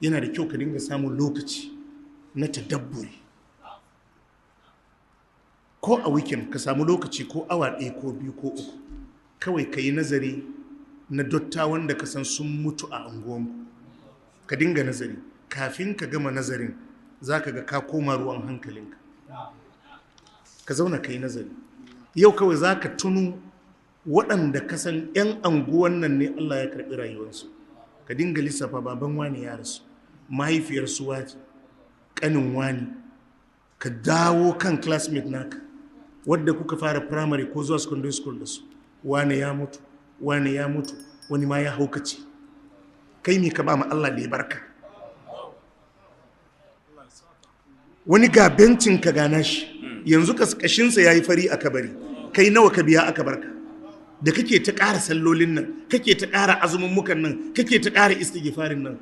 Yana da kyau ka dinga samun lokaci na tadabburi. Ko a weekend ka samu lokaci ko awa 1 ko 2 ko 3, kawai ka yi nazari na dattawan da ka san sun mutu a unguwanku. Ka dinga nazari. Kafin ka gama nazarin za ka ga ka koma ruwan hankalinka. Ka zauna ka yi nazari. Yau kawai za ka tuno waɗanda ka san 'yan anguwan nan ne Allah ya karɓi rayuwarsu. Ka dinga lissafa baban wani ya rasu, mahaifiyar su wace, ƙanin wani. Ka dawo kan classmate naka wadda kuka fara primary ko zuwa secondary school da su. Wani ya mutu, wani ya mutu, wani ma ya haukace. Kai me ka ba ma Allah da ya barka? Wani ga bencin ka gana shi yanzu kashinsa ya yi fari a kabari. Kai nawa ka biya aka barka? Da kake ta ƙara sallolin nan, kake ta ƙara azumummukan nan, kake ta ƙara istighfarin nan,